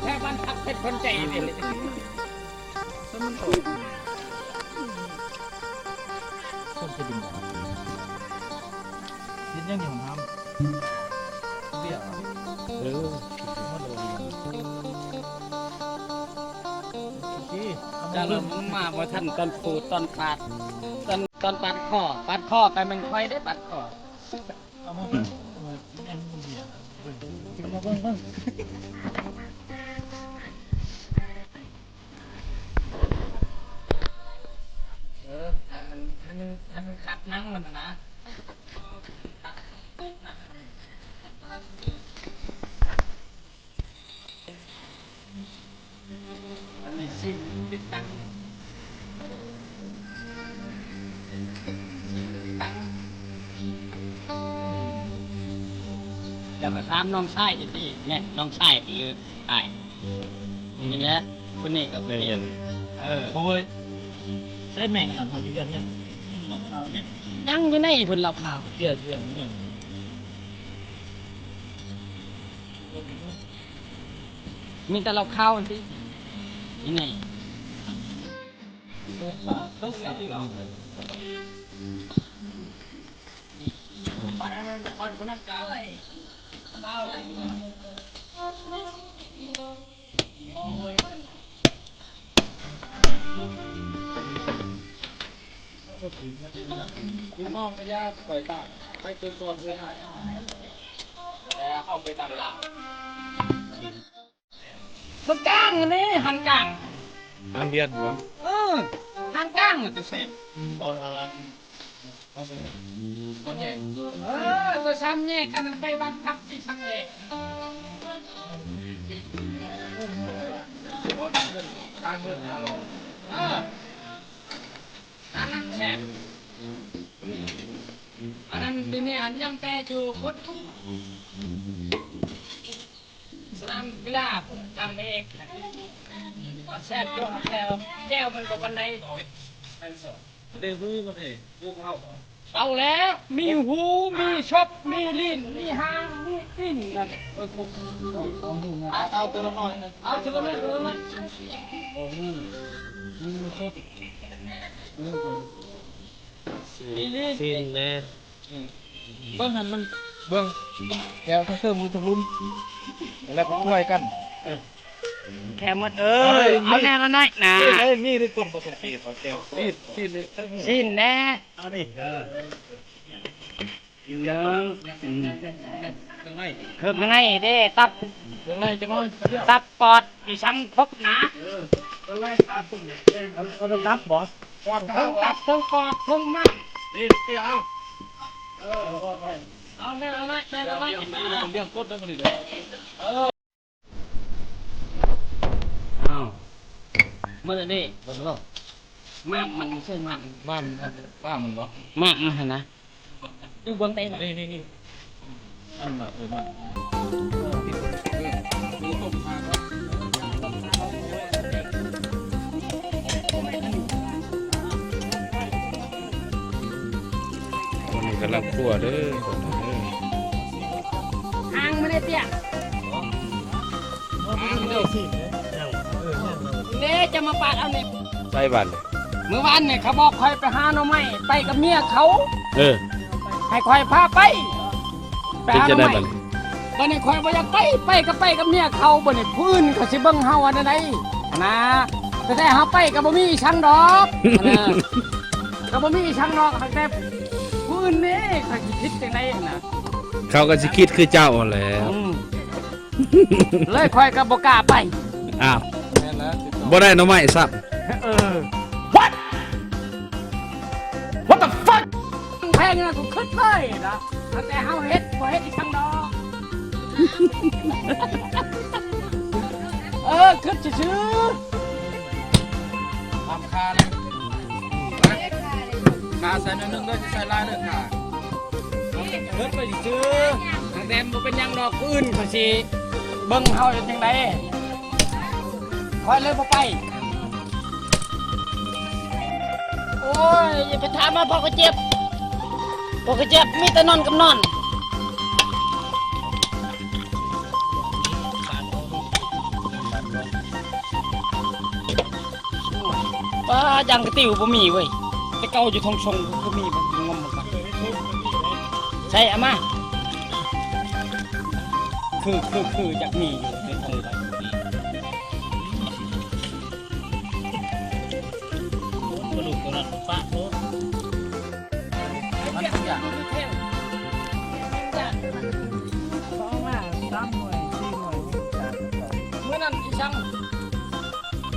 ແຖວບ້ານພັກເພັດຄົນໃຈນີ້ ເຮັດຫຍັງຢູ່ຫ້ອງນ້ຳ? ເບຍ ເອີ ໂອເຄ ກະລະມາບໍ່ທັນຕອນຂູດຕອນປາດ ຕອນ ຕອນປາດຄໍ ປາດຄໍໄປແມ່ນຂ້ອຍເດ້ປາດຄໍ. ເອົາມາເບິ່ງ ເອົາມາເບິ່ງ ເບິ່ງ ເບິ່ງ ເບິ່ງ ເບິ່ງ ເອີ ໃຫ້ມັນ ໃຫ້ມັນ ໃຫ້ມັນຂັດໜັງມັນນະ ອັນນີ້ຊິຕິດຕັ້ງ ແລ້ວກໍຖາມນ້ອງຊາຍອີກ ນີ້ ນ້ອງຊາຍຫຼືອ້າຍ ນີ້ແຫຼະ ຄົນນີ້ກໍເປັນ ເອີ ໂອ້ຍ ໃສ່ແມ່ງ ຍັງຢູ່ໃນເພິ່ນເລົ່າຂ່າວ ເຊື່ອ ເຊື່ອ ມີແຕ່ເລົ່າຂ່າວຫັ້ນຕິ ອີ່ນີ້ ມອງໄປຢາໄປຕາ ໄປເກີນກ່ອນເລີຍ ແລ້ວເອົາໄປຕາມຫຼັງ ມັນກາງນີ້ ຫັນກາງ ຫັນວຽນບໍ່? ເອີ ຫັນກາງ ຕົວແສບ ບໍ່ ເອີ ຕົວຊ້ຳແຍກກັນໄປບ້ານພັກທີ່ຊ້ຳແຍກ ເອີ ອັນນັ້ນແຊບ ອັນນັ້ນທີ່ນີ້ ອັນຍັງແຕ່ຢູ່ຄົນທຸກ ສະໜາມກິລາພຸ້ນ ທາງເອກ ແຊບຢູ່ ແຈ່ວ ແຈ່ວມັນບໍ່ປານໃດ ເອົາແລ້ວ ມີຫູ ມີສົບ ມີລີ້ນ ມີຫາງ ມີຕີນ ເອົາເທື່ອລະໜ້ອຍ ເອົາເທື່ອລະໜ້ອຍ ເທື່ອລະໜ້ອຍ ມີສົບ ມີລີ້ນ ຊີ້ນແດ່ ເບິ່ງຫັ້ນມັນ ເບິ່ງແກ້ວເຊີມຢູ່ທາງລຸ່ມ ແລ້ວກໍຊ່ວຍກັນ ແຄ່ໝົດ ເອີ ເອົາແນ່ລະໜ້ອຍນະ ເອີ ມີໄດ້ຄົນປະສົມປີຂອງແກ້ວ ຊີ້ນ ຊີ້ນ ຊີ້ນແດ່ ເອົານີ້ ເອີ ເຄື່ອງໃນເດ້ ຕັບ ເຄື່ອງໃນຈັກໜ້ອຍ ຕັບ ປອດ ອີສັງຄົບນະ ເອີ ເຄື່ອງໃນຕັບ ເອົາຕັບບໍ່? ປອດ ເທິງຕັບ ເທິງປອດ ເທິງມ້າມ ນີ້ ເອົາ ເອີ ເອົາແນ່ ເອົາແນ່ ແນ່ ເອົາແນ່ ດຽວກົດໄດ້ບໍ່ນີ້ເດີ ເອີ ອ້າວ ໝົດແລ້ວນີ້ ໝົດແລ້ວ ໝາກມັນ ໃສ່ໝາກ ໝາກ ໝາກມັນບໍ່? ໝາກມັນຫັ້ນນະ ຢູ່ເບື້ອງໃດນະ? ນີ້ ນີ້ ນີ້ ອັນນ່າ ເອີ ມາ ເອີ ເອີ ຕົ້ມທານ ຕອນນີ້ກຳລັງຂົ້ວເດີ ຫາງມັນໄດ້ເຕ້ຍ ເດ້ ຈະມາປາດເອົານີ້ ໃສ່ບາດນີ້ ມື້ວານນີ້ເຂົາບອກຂ້ອຍໄປຫາໜໍ່ໄມ້ ໄປກັບເມຍເຂົາ ເອີ ໃຫ້ຂ້ອຍພາໄປ ໄປຫາໜໍ່ໄມ້ ບາດນີ້ຂ້ອຍບໍ່ຢາກໄປ ໄປກໍໄປກັບເມຍເຂົາ ບາດນີ້ຜູ້ອື່ນເຂົາຊິເບິ່ງເຮົາອັນໃດນະ ແຕ່ເຮົາໄປກໍບໍ່ມີອີ່ສັງດອກ ກໍບໍ່ມີອີ່ສັງດອກ ແຕ່ຜູ້ອື່ນນີ້ເຂົາຊິຄິດຈັ່ງໃດນະ ເຂົາກໍຊິຄິດຄືເຈົ້າຫັ້ນແຫຼະ ອືມ ເລີຍຂ້ອຍກໍບໍ່ກ້າໄປ ອ້າວ ແມ່ນແລ້ວ ບໍ່ໄດ້ໜໍ່ໄມ້ຊ້ຳ ເອີ What? What the fuck? ແພງນະ ກູຄິດເລີຍນະ ແຕ່ເຮົາເຮັດ ບໍ່ເຮັດອີ່ສັງດອກ ເອີ ຄິດຊື່ໆ ຕາມຄ່າເລີຍ ຄ່າໃສ່ໜ້ອຍໜຶ່ງເດີ ຊິໃສ່ຫຼາຍເດີຄ່າ ເຮັດໄປຊື່ໆ ທາງແດນບໍ່ເປັນຫຍັງດອກ ຜູ້ອື່ນເຂົາຊິເບິ່ງເຮົາເຮັດຈັ່ງໃດ ຂ້ອຍເລີຍບໍ່ໄປ ໂອ້ຍ ຢ່າໄປຖາມມາ ພໍ່ກໍເຈັບ ພໍ່ກໍເຈັບ ມີແຕ່ນອນກັບນອນ. ປ້າ ຢ່າງກະຕິວບໍ່ມີເວີຍ ແຕ່ເກົ່າຢູ່ທົ່ງຊົງຄືມີບໍ່ ງມບໍ່ກັນ ໃສ່ເອົາມາ ຄື ຄື ຄືຢາກມີຢູ່ໃນຖົງໄປ ກະດູກໂຕນັ້ນປະໂຕ ມັນທຸກຢ່າງ ເຂົາເອົາມາສາມໜ່ວຍ ສີ່ໜ່ວຍ ມື້ນັ້ນອີ່ສັງ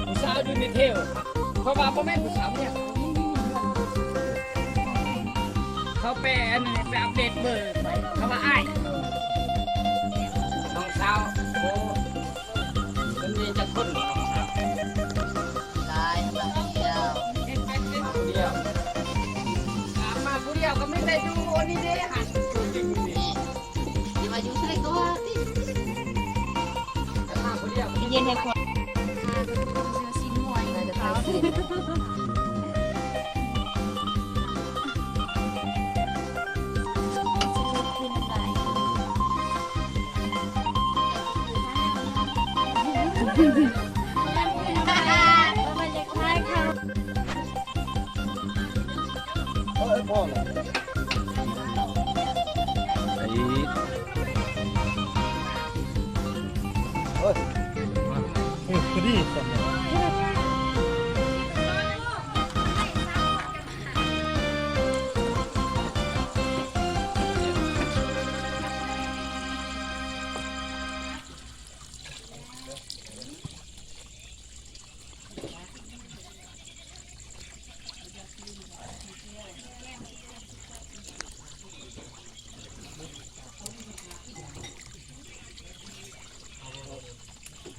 ຜູ້ສາວຢູ່ໃນເທວ ເຂົາວ່າບໍ່ແມ່ນຜູ້ສາວເມຍ ເຂົາແປອັນນີ້ ໄປອັບເດດເບີ ເຂົາວ່າອ້າຍ ນ້ອງສາວ ໂອ້ ເພິ່ນມີຈັກຄົນນ້ອງສາວ? ຫຼາຍ ມາຜູ້ດຽວ ມາຜູ້ດຽວ ມາຜູ້ດຽວກໍມີແຕ່ຢູ່ອັນນີ້ເດ້ຫັ້ນ ຊິວ່າຢູ່ໃສກໍວ່າຕິ ເຢັນໃຫ້ຄວາມ ເອີຍ ພໍແລ້ວ ໄປອີກ ເອີຍ ເອີຍ ພໍດີ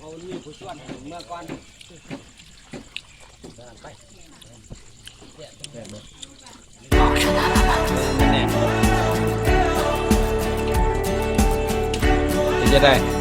ເອົານີ້ຜູ້ຊວນເມືອກ່ອນ ໄປ ເປັນຈັ່ງໃດ?